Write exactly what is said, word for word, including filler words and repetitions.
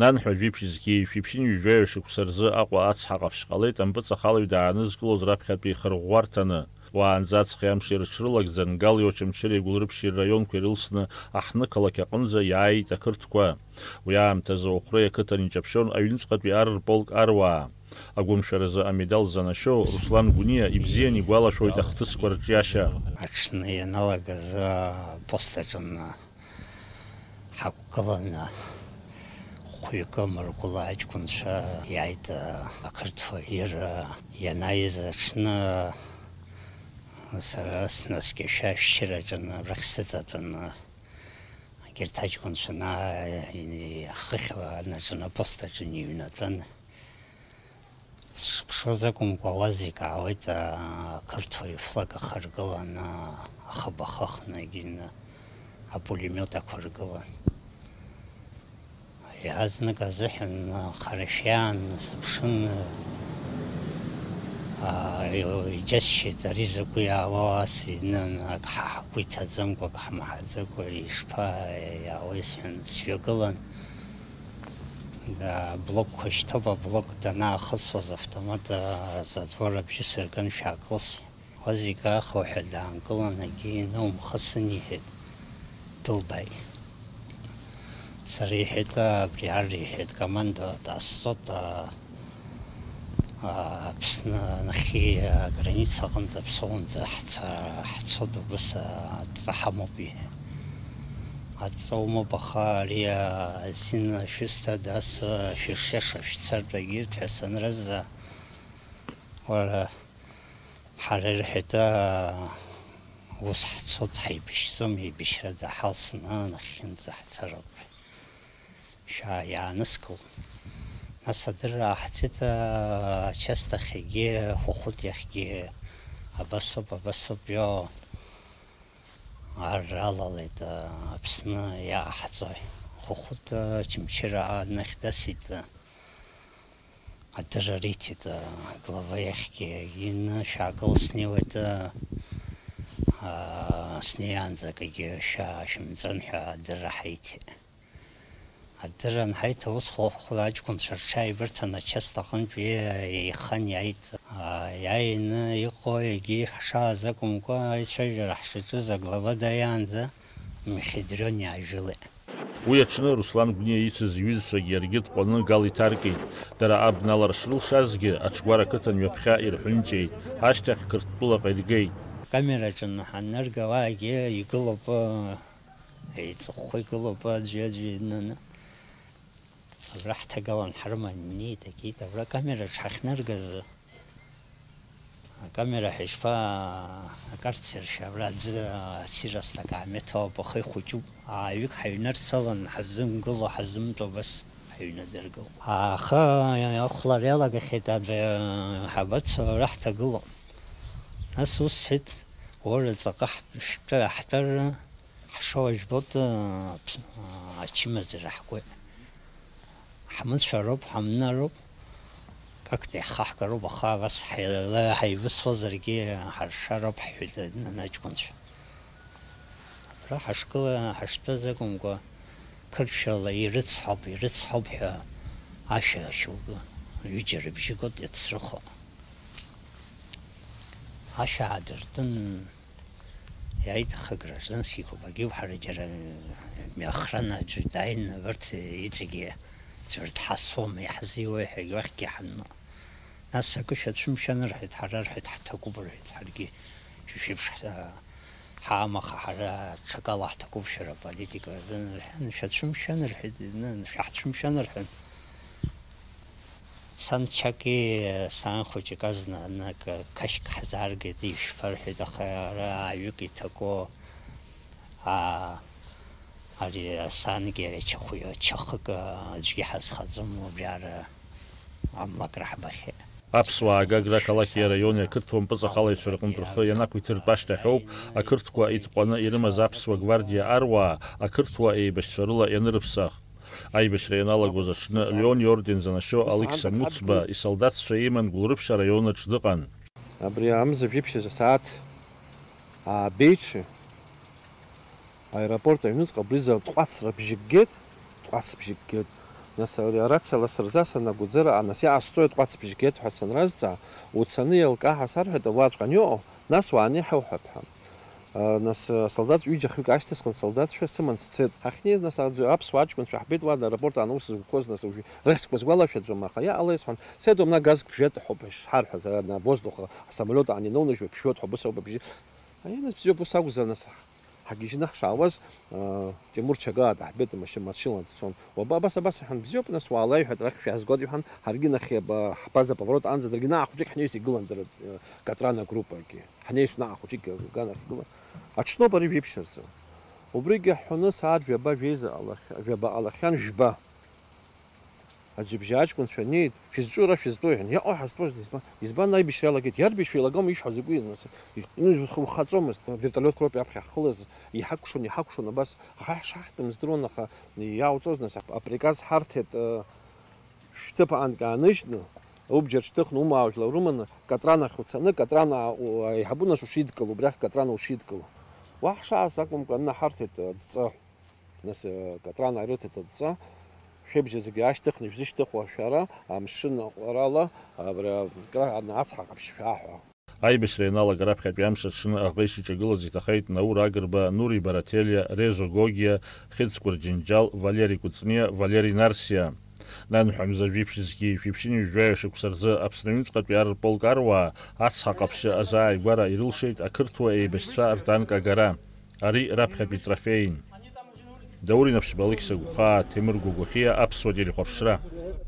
Нанҳәа жәиԥшь зқьи жәшәи ԥшьынҩажәаҩа шықәса рзы Аҟәа ацҳа ҟаԥшь ҟалеит, ампыҵахалаҩ даанызкылоз раԥхьатәи ихырӷәӷәарҭаны. Уаанӡа аҵх иамшира рыҽрылагӡан, Гали Очамчыреи Гәылрыԥшьи рраионқәа ирылсны аҳҭнықалақь аҟынӡа иааит ақырҭқәа. Уи аамҭазы Охәреи ақыҭан иҷаԥшьон аҩныҵҟатәи ар рполк аруаа. Агәымшәаразы амедал занашьоу Руслан Гәыниа ибзианы игәалашәоит ахҭысқәа рҿиашьа. Аҽны ианалагаз апост аҿы ҳақәгыланы, хәҩык амыргәыла аҷкәынцәа иааит, ақырҭуа ир ианаиз аҽны сара снаскьашәа ашәшьыраҿы абрахь сыҵатәаны, егьырҭ аҷкәынцәа на-, ахыхь анаҿын, апост аҿы иҩнатәан. Сшыԥшуаз акәымкәа, уа зегь аауеит, ақырҭуа ифлаг ахыргыланы, ахыб ахыхны, егьины апулемиот ақәыргылан. Иазныказ азыҳәан, харашәиаан сыԥшын, аа, иџьасшьеит, ари закәи аауа ас инын, ак ҳа ҳгәы иҭаӡамкәа, ак ҳмаҳаӡакәа, ишԥа-, иаауеи сҳәан, сҩагылан. Да, аблокқәа шьҭоуп, аблок данаахысуаз, автомат, а, затвор абжьы сырган, шәаакылс. Уа зегь аахо ҳәа даанкылан, егьи инаумхысын, иҳәеит, дылбааит. Сара иҳәеит, абри ар иҳәеит, команда даасҵоит, а, а, Аԥсны нахьхьи аграница аҟынӡа, Аԥсуаанӡа ҳца-, ҳцоит, убыс адҵа ҳамоуп, иҳәеит. Адҵа умоуп, аха ари азин шәысҭада, ас шәышиаша шәцартә агьырҭ ҳәа санрыза, уара, ҳара ирҳәеит, аа, ус ҳцоит, ҳаибашьӡом, еибашьрада ҳалсны нахьхьынӡа ҳцароуп. Шәаа, иааныскыл. Нас адырра ааҳцеит, аа, ачест ахьгьы, Хәыхәыт иахьгьы, абасоуп, абасоуп, ио. Ар алалеит, а, Аԥсны иааҳҵои. Хәыхәыт, а, Очамчыра аанахь дасит, а, адырра риҭеит, а, аглава иахьгьы, ины шәаагыл, снеиуеит, а, а, снеиаанӡа акгьы шәа-, шәымҵан ҳәа адырра ҳаиҭеит. Адырра анҳаиҭа, ус хәлаф-хәла аҷкәынцәа рҽааибырҭан, ачест аҟынтә еихан иааит. Иааины иҟоу егьи ҳшааз акәымкәа, аицәажәара ҳшаҿыз аглава дааиаанӡа Мхьедрион иаажәылеит. Уи аҽны Руслан Гәниа ицыз иҩызцәагьы иаргьы тҟәаны Гал иҭаркит. Дара абналара шрылшазгьы, аҽгәара ақыҭан ҩаԥхьа ирҳәынҷеит, ашьҭахь Қырҭтәылаҟа иргеит. Акамераҿы ҳаннаргауагьы игылоуп, еиҵыхәхәа игылоуп аӡәи-аӡәи инаны. Абра ҳҭагалан ҳрыман инеит, егьит, абра акамераҿ ҳахьнаргаз, акамера ҳәа ишԥа, акарцер шәа, абра аӡы ацирасҭак ааметоуп, аха ихәыҷуп. Ааҩык ҳаҩнарцалан, ҳазымгыло, ҳазымтәо абас ҳаҩнадыргылт. Аха ахәлара иалагахьеит, аӡәы ҳабацо, абра ҳҭагылоуп. Нас ус сҳәеит, уара ҵаҟа ҳтәы-, шәтәы-, ҳтәар, ҳшоу жәбоит, а, ԥс-, а, ачымазара ҳгоит. Ҳмыцәароуп, ҳамнароуп, какта иаҳхаҳгароуп, аха абас ҳаила-, ҳаивысуазаргьы ҳаршароуп, ҳҳәеит аҷкәынцәа. Абра ҳашгыла, ҳаштәаз акәымкәа, қырҭшәала ирыцҳауп, ирыцҳауп ҳәа ашәа шьоукы, ҩыџьа рыбжьы гот иацрыхо. Ашә аадыртын, иааит, аха гражданскиқәа багьоуп, ҳара џьара мҩахран аӡәы дааин, абарҭ иҵегьы ӡәыр дҳасуам, иаҳзиуеи ҳәа уахьгьы ҳанну. Нас акы шәацәымшәан рҳәеит, ҳара рҳәеит, ҳҭакуп рҳәеит, ҳаргьы шәышәеиԥш ҳа-, ҳаамаха, ҳара ҽакала ҳҭакуп шәара аполитика азын рҳәан, шәацәымшәан рҳәеит, шәаҳцәымшәан рҳәан. Цан чаки, сан хәыҷык азна, ак, қашьк ҳзааргеит, ишԥарҳәеит, аха ара ааҩык иҭаку, аа, ари асангьы ари ачахәы-, ачахык, аӡәгьы ҳазхаӡом, убри ара амлакра ҳбахьеит. Аԥсуаа Гагра ақалақьи араиони ақырҭуа мпыҵахалаҩцәа рҟынтә рхы ианақәиҭыртә ашьҭахь ауп, ақырҭқәа итҟәаны ирымаз аԥсуа гвардиа аруаа ақырҭуа еибашьцәа рыла ианырыԥсах. Аибашьра ианалагоз аҽны Леон иорден занашьоу Алықьса Муцба исолдатцәа иман Гәылрыԥшь араион аҿы дыҟан. Абри амза жәиԥшь азы асааҭ аабеиҽы аеропорт аҩныҵҟа абриза тҟәацра бжьыкгеит, тҟәац бжьыкгеит. Нас ари арациа ласырза санагәӡара, нас иаасҵоит ҟәацбжьгеит ҳәа санразҵаа, уцаны еилкаа ҳәа сарҳәеит, уаҵәҟьан иҟоу, нас уааны иҳауҳәап ҳәа. Нас асолдаҭ ҩыџьа-хҩык аашьҭысхын, солдаҭцәа сыман сцеит. Ҳахьнеиз, нас аӡәы аԥсуа аҷкәынцәа ҳбеит уа аеропорт аан аус зуқәоз, нас уажәы рыхьӡқәа сгәалашәаӡом, аха иҟалеи сҳәан, сеидуп, нас газк бжеит ҳәоуп ишҳарҳәаз, ана воздух асамолиот аан иноунажьуа бжьоит ҳәа убыс ауп абжьы. Аианаз бзиоуп, ус акәзар, нас ҳагьежьны ҳшаауаз, Тимур Чагаа даҳбеит, машьына, машьынала дцон. Уаба, абас, абас, иҳәан, бзиоуп, нас уаала, иҳәеит, арахь шәаазгоит, иҳәан, ҳаргьы нахь ба-, ҳбаза поворот аанӡа даргьы наҟ хәыҷык ҳнеис игылан, дара, э, Катран агруппагьы. Ҳнеис наҟ хәыҷык га-, ганахь игылан. Аҽноуп ари жәеиԥшьаразы. Убригьы ҳҳәоны сааҭ жәаба жәеиза ҟалахь-, жәаба ҟалахьан, жәба. Аӡҩыбжьа аҷкәынцәа неит, шәызҿу ара шәызтәу, иҳәан, иаҟоу ҳазтәоз, избан, избан аибашьра иалагеит, иарбишь шәеилагама ишәҳәо закәи, нас, и-, ну, ухаҵомызт, вертолиотқәа роуп иаԥхьа ҳхылаз, иҳакәшон, иҳакәшон, абас, ҳа ҳшаҳтәымыз дыруан, аха иаауҵоз, нас, ап-, априказ ҳарҭеит, э, шәҭыԥ аанкьа ааныжьны, убџьар шьҭыхны, умаажәла урыманы, Катран ахь уцаны, Катран аа-, у-, аиҳабу нас ушидкыл, убрахь Катран ушидкыл. Уа ҳшааз акәымкәа, анаҳарҭеит адҵа. Нас, э, Катран арыҭеит адҵа, шәыбжьа зегьы аашьҭыхны ишәзышьҭыхуа шәара, амшын аҟәарала, абра, кра-, ацҳа ҟаԥшь шәааҳәа. Аибашьра ианалага раԥхьатәи амш аҽны аӷа ишиҿагылаз иҭахеит Наур Агрба, Нури Барателиа, Режо Гогиа, Хьыҵкәыр Џьынџьал, Валери Кәыҵниа, Валери Нарсиа. Нанҳәа мза жәиԥшь зқьи жәиԥшьынҩажәаҩа шықәса рзы Аԥсны аҩныҵҟатәи ар рполк аруаа ацҳа ҟаԥшьы азааигәара ирылшеит ақырҭуа еибашьцәа ртанк агара. Ари раԥхьатәи трофеин. Даур Инаԥшьба, Алықьса Гәхаа, Ҭемыр Гәагәахиа, Аԥсуа телехәаԥшра.